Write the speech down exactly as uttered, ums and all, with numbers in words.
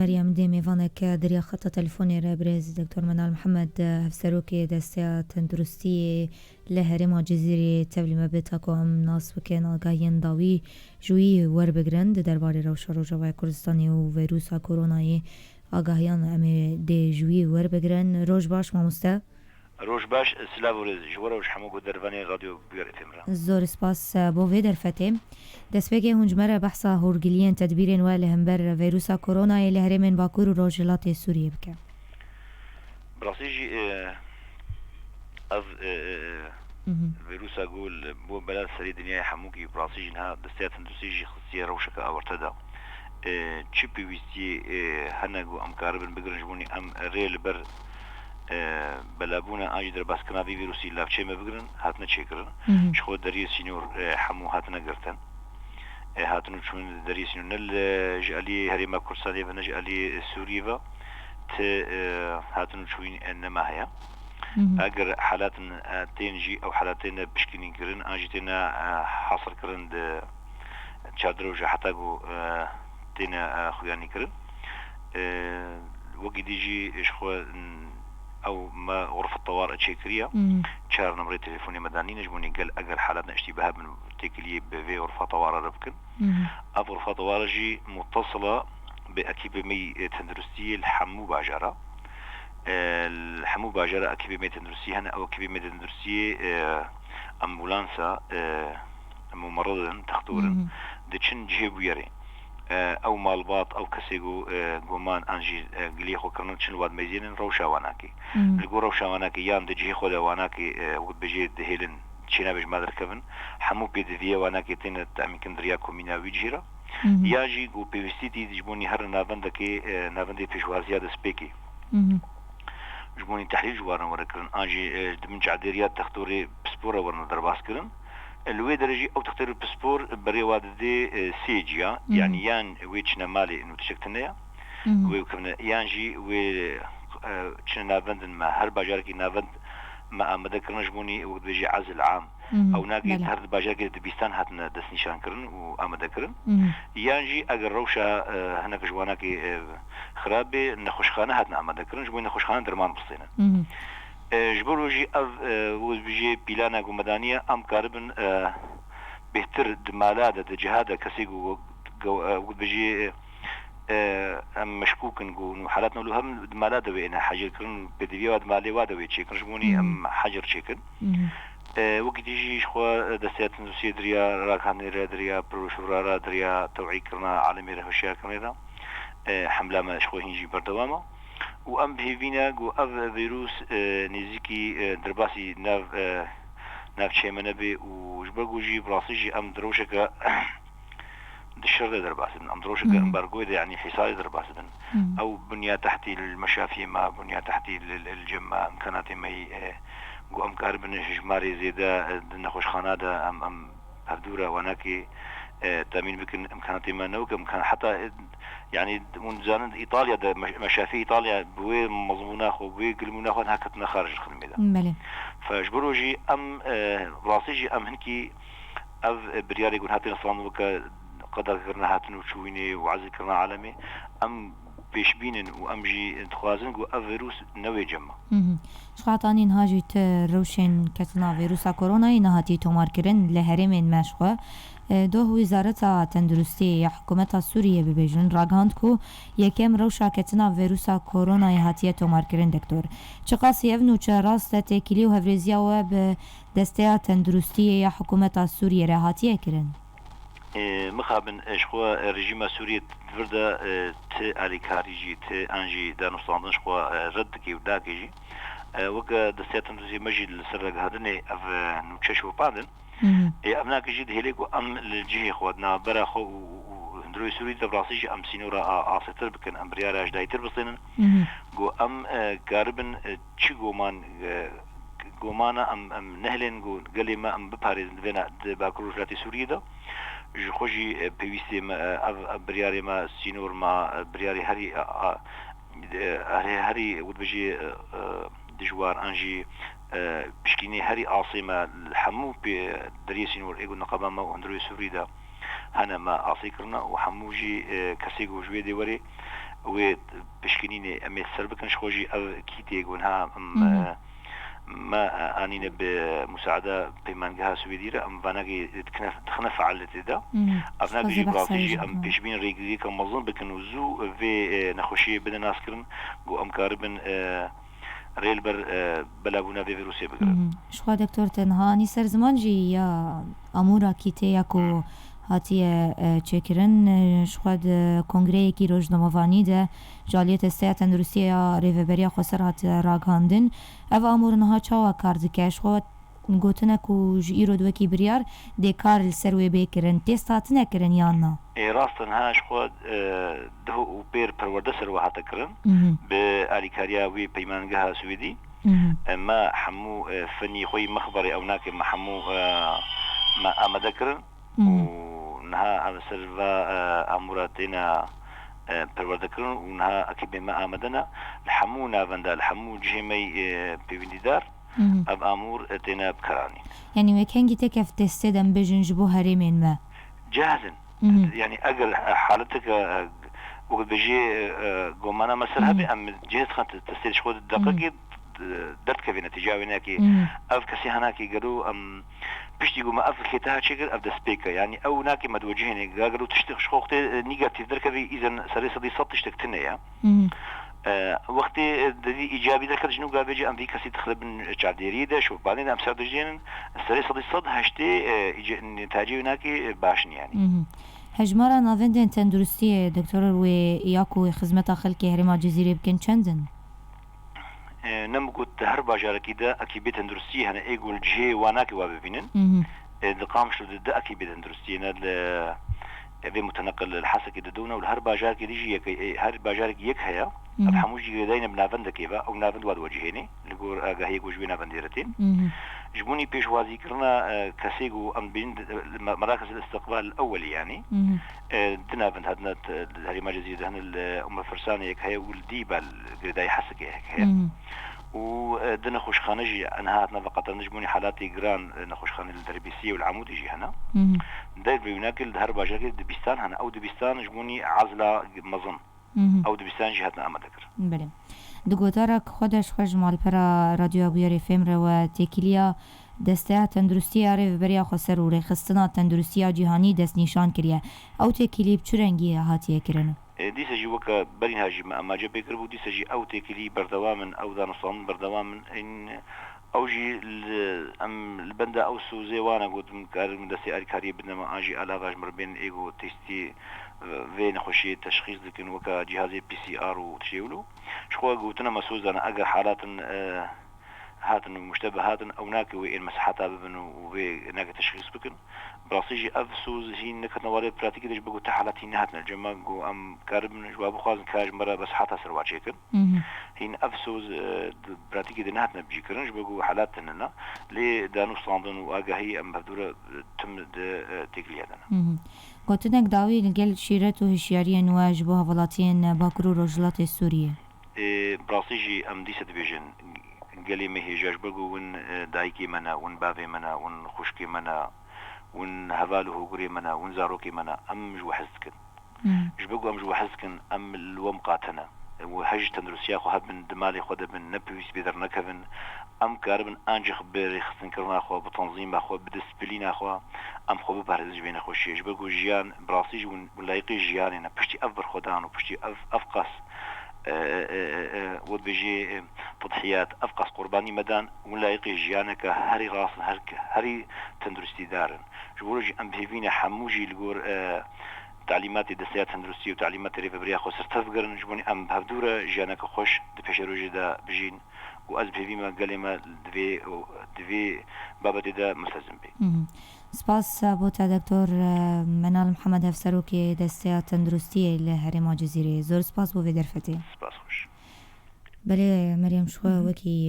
Meryem dê mêvanek diriya xeta telefonê re birêz Doktor Menal Mihemed, hevserokê Desteya Tenduristiyê li herêma Cizîrê tevlî me bê ta ku em nas bikin agahiyên dawî ji wî werbigirin di derbarê rewşa Rojavaya Kurdistanê û vîrusa koronayê. Agahiyan em ê dê ji wî werbigirin. Roj baş mamoste. Roj baş, silav û rêz ji we re û ji hemû guhdarvanê Radyo Bûyer F M re. Zor spas, e, bo vê derfetê. Destpêkê hûn ji me re behsa hûrgiliyên tedbîrên we li hember vîrusa koronayê li herêmên Bakur û Rojhilatê Sûriyê bike. Bi rastî jî, e, ev, e, e, e, Mhm. vîrusa ku li bo bela serê dinyayê hemûkî, bi rastî jî niha desteya tenduristî jî xistiye rewşeke awarte de. E, çi pêwîstiyê, e, hene ku em karibin bigirin ji bo nî em rê li ber, e, belabûna an jî derbaskirina vî vîrusî li navçeyê me bigirin, hatine çêkirin. Mhm. Ji xwe deriyê sînor, e, hemû hatine girtin. E, hatin û çûn deriyê sînor ne li, ji aliyê Herêma Kurdistanê ve ne ji aliyê Sûriyê ve ti, e, hatin û çûyîn, e, nema heye. Mhm. Eger halatin, e, tên jî ew halatên pişkînîkirin an jî têne, e, hasirkirin di çar roja heta ku, e, têne, e, xuyanîkirin. E, wekî dî jî ji xwe, n-, ew me xurfa tewar çêkiriye. Mhm. Çar numrê telefonê me danîne ji bo nî gel eger halatên eştî bi hebin têkiliyê bi vê xurfa tewara re bikin. Mhm. Ev xurfa tewara jî mutasila bi ekîbê me yê tenduristiyê li hemû bajara. E, li hemû bajara ekîbê me tenduristî hene. Ew ekîbê me tenduristiyê, e, ambulansa, e, mumerid in, textor in, Mhm. diçin cihê bûyerê. E, ew malbat, ew kesê ku, e, goman an jî, e, giliyê xwe kirine, diçin wan meyzênin rewşa wanakê. Mhm. Li gor rewşa wanakê yan di cihê xwe de wanakê, e, wek dibêjê dihêlin, çênabê ji me derkevin. Hemû pêdiviyê wanakê têne temînkirin di riya komîna wî cihê re. Mhm. Ya jî ku pêwîstî tî ji bo nî herin navendekê, e, navendê pêşwaziya destpêkê. Mhm. Ji bo nî tehlîl ji wan re were kirin. An jî, e, di bin çavdêriya textorê pispor re were derbas kirin. E, li wê derê jî ew textorê pispor berê wa didê, e, sê ciya. Mhm. Yanî yan wê çine malê û tiştek tune ya. Mhm. Wê bikevine. Yan jî wê, e, çine navendin me. Her bajarekî navend me amade kirine ji bo nî wek dibêjî ezl am. Mhm, Ew nagê belê. Her di bajarekê di bîstan hatine destnîşankirin û amadekirin. Mhm. Yan jî eger rewşa, e, hinek ji wanakê, e, xirab bê, nexweşxane hatine amadekirin, ji bo nexweşxane derman bistênin. Mhm. E, ji bo wê jî ev, e, wek bijê pîlana ku me daniye, em karibin, e, bêhtir di mala de, di ciha de kesê ku, ku, e, wek bijê, e, em meşkûk in ku halatna li hem di mala de wê êne hecir kirin û pêdiviya wa di malê wa de wê çêkin. Ji bo nî em Hmm. hecir çêkin. Hmm. E, wekî dî jî ji xwe desteya tenduristiyê diriya ragihandinê re, diriya piroşûra re, diriya tewîkirina alemê re, hişyarkirinê re, e, hemla me ji xwe hîn jî berdewam e. Û em bi hêvî ne ku ev vîrus, e, nêzîkî, e, derbasî nav, e, navçeyê me nebe û ji ber ku jî bi rastî jî em di rewşeke di şer de derbas dibin. Em di rojeke Hmm. embargoyê de, yanî hîsarê derbas dibin. Hmm. Ew bunya tehtî li meşafiyê me, bunya tehtî li, li, li cem me, imkanatê me yî, e, ku em karibin hijmarê zêde, e, di nexweşxana de em, em hevdû re wanakê, e, temîn bikin, imkanatê me ne weke imkan-, heta, e, yanî hûn dizanin Îtalya de, me-, meşafî Îtalya bi wê mezmûna xwe, bi wê gilmûna xwe niha ketine xarij li xidmê de. Belê. Fe ji bo rojî em, e, rastî jî em hinkî Ev, e, biryarê ku niha têne standin weke qederkirina hatin û çûyînê û ezlkirina alemê, em pêşbîn in û em jî dixwazin ku ev vîrus newê cem me. Mhm. Ji xwe heta niha jî ti rewşên ketina vîrusa koronayê nehatiye tomarkirin li herêmên me ji xwe. E, doh Wezareta Tenduristiyê ya Hikûmeta Sûriyê bibêjin ragihand ku yekem rewşa ketina vîrusa koronayê hatiye tomarkirin, Doktor. Çiqasî ev nûçe rast e, têkilî û hevrêziya we bi Desteya Tenduristiyê ya Hikûmeta Sûriyê re hatiye kirin? Ê, mixabin, e, ji xwe, e, rejîma Sûriyê di vir de, e, ti alîkarî jî, ti an jî danûstandin ji xwe, e, red dike û dake jî. E, weke Desteya Tenduristiyê me jî li ser ragihandinê ev, e, nûçe şopandin. Mhm. Ê, ev nake jî dihêle ku em li cihê xwe, di navbera xwe û, û, û hundirê Sûrî de bi rastî jî em sînora a-, asêtir bikin, em biryara ji dayîtir bistênin. Mhm. Ku em, e, karibin, e, çi goman, e, gomana em, em nehilên ku gelê me em biparêzin di vêna, di Bakur û Rojhilatê Sûriyê de. Ji xwe jî, e, pêwîstê me, e, ev, ev biryarê me, sînor me, e, biryarê herî, a, a, e, herê, herî, wek dibêjî, e, e, dijwar an jî, e, pişkînê herî asê me li hemû pê deriyê sînor ê ku niqaba me û hundirê Sûrî de hene me asê kirine û hemû jî, e, kesê ku ji wê dê werê, Wê pişkinînê em ê ser bikin, ji xwe jî ev kîtê ku niha em, Mhm. e, me, e, anîne bi musaada peymangeha Swêdî re, em vanakê dikine, dixine fealiyetê de. Mhm. Ev Ji xwe nakê jî zêde bi rastî qisayê jî jî em bikin. pêşbîn rêgiriyeke mezin bikin û zû vê, e, nexweşiyê bidin naskirin ku em karibin, e, rê li ber, e, belavbûna vê vîrusê bigirin. Mhm. Ji xwe doktor te niha anî ser ziman jî ya amûra kîtê ya ku hatiye, e, çêkirin, e, ji xwe di kongreyekî rojnamevanî de ji aliyê desteya tenduristiyê ya Rêveberiya Xweser hatiye ragihandin. Ev amûr niha çawa kar dike? Ji xwe gotine ku ji îro di wekî biryar dê kar li ser wê bê kirin. Test hatine kirin yan na? Ê, rast e, niha ji xwe, e, duh û pêr perwerde ser we hate kirin. Mhm. Bi alîkariya wê peymangeha Swêdî. Mhm. E, me hemû, e, fenî xwe yî mixberê ew nake me hemû, e, me amade kirin. Mhm. Û niha em ser va, e, amûra têne, e, perwerde kirin û niha ekîbê me amade ne. Li hemû navenda, li hemû cihê me yî, e, pêwîndîdar, Mhm. ev amûr, e, têne bikaranîn. Yanî wê kengî têk ev testê de em bêjin ji bo herêmên me? Cehil in. Mhm. Yanî eger, e, haleteke, e, wek dibêjê, e, e, gomana me ser Mhm. hebe, em cihê dixin te-, testê ji xwe di deqekê, Mhm. e, derdikeve netîca wê nakê. Mhm. Ev kesê henakê gelo em piştî ku me ev xêta çêkir, ev destpêk e. Yanî ew nakê me diwecihêne. Ga gelo tiştek ji xwe wextê, e, negatif derkevî, îzen serê sedî sed tiştek tune ye. Mhm. E, wextê, e, didî îcabî derket, ji nû gavê jî em vî kesî dixilibin çavdêriyê de, şopanê de em ser dijênin, serê sedî sed heştê, e, îce-, netacê wê nakê, e, baş in yanî. Mhm. Hejmara navendên tenduristiyê, doktor, wê ya ku wê xizmeta xelkê herêma Cizîrê bikin çend in? E, ne min got, di her bajarekî de ekîbê tenduristiyê hene, ê ku li cihê wan nake wa bibînin. Mhm. E, di Qamişlo de du ekîbê tenduristiyê ne, li, e, vê muteneqil li Hesekê de du ne û li her bajarekê dî jî yek, e, her bajarekî yek heye. Ev Mhm. hemû jî girêdayî ne bi navendekê ve, ew navend wa diwecihênê, li gor agahiyê ku ji wê navendê re tên. Mhm. Ji bo nî pêşwazîkirina, e, kesê ku em dibînin, e, li me-, merakez îstiqbal ewelî yanî. Mhm. E, du navend hatine, e, li herêma Cizîrê de hene, li Umefirsanê yek heye û li Dîba li girêdayî Hesekê yek heye. Mhm. Û, e, du nexweşxane jî niha hatine veqetin ji bo nî halatê giran, e, nexweşxanê li Derbîsiyê û li Amûdê jî hene. Mhm. Derveyî wî nakê li her bajarekê dibîstan hene. Ew dibîstan ji bo nî ezla mezin. Mhm. Ew dibîstan jî hatine amade kirin. Belê. Di gotarek xwe de ji xwe ji malpera Radyoya Bûyerê Fêm re we têkiliya Desteya Tenduristiyê ya Rêveberiya Xweser û Rêxistina Tenduristiya Cîhanî destnîşan kiriye. Ew têkilî bi çi rengî hatiye kirin? E, dîsa jî weke berî niha jî me amaje pê kiribû, dîsa jî ew têkilî berdewam in, ew danûstandin berdewam in. Ên, ew jî li, em li benda ew sozê wan e, gotim, karin destê alîkariyê bidin me, an jî alava ji mir bên ê ku testî, e, vê nexweşiyê teşxîs dikin, weke cîhazê P C R û tiştê wilo. Ji xwe gotine me soz dane, eger halatin, e, hatin û muştebih hatin, ew nake wê ên me siheta bibin û, û vê nake teşxîs bikin. Bi rastî jî ev soz hîn neketine warê pratîkê de, ji bo ku ti halat hîn nehatine cem me, ku em karibin ji we bixwazin ka ji me re be siheta ser wa çêkin. Mhm. Hîn ev soz, e, di pratîkê de nehatine bicîkirin, ji bo ku halat tune ne. Lê danûstandin û agahî em bi hevdû re, e, tim di, e, têkiliya de ne. Mhm. Gotinek dawî li gel şîret û hişyariyên we ji bo hevalatiyên Bakur û Rojhilatê Sûriyê. Ê, bi rastî jî em dîsa dibêjin, gelê me hêja ji ber ku win, e, dayikê me ne, win bavê me ne, win xwişkê me ne, win heval û hogurê me ne, win zarokê me ne, em ji we hez dikin. Hmm. Ji ber ku em ji we hez dikin, em li we miqate ne. Û hej tenduristiya xwe hebin, di malê xwe de bin, ne pêwîst bê dernekevin. Em karibin ancîx bi rêxistinkirina xwe, bi tenzîma xwe, bi disiplîna xwe, em xwe biparêzin ji vê nexweşiyê. Ji ber ku jiyan, bi rastî jî win, win layiqê jiyanê ne. Piştî ev berxwedan û piştî ev, ev qas, e, e, e, e, we dibêjê, e, tedhiyat, ev qas qurbanî me dan, win layiqê jiyaneke herî rast in, her, herî tenduristîdar in. Ji bo jî em bi hêvî ne hemû jî li gor, e, talîmatê Desteya Tenduristî û talîmatê Rêveberiya Xweser tev bigirin, ji bo em bi hevdû re jiyaneke xweş di pêşerojê de bijîn û ez bi hêvî me gelê me di vê, di vê babetê de miltezim bê. Mhm. Spas bo te Doktor, e, Menal Mihemed Hevserokê Desteya Tenduristiyê li Herêma Cizîrê. Zor spas bo vê derfetê. Spas xweş. Belê Meryem, ji xwe wekî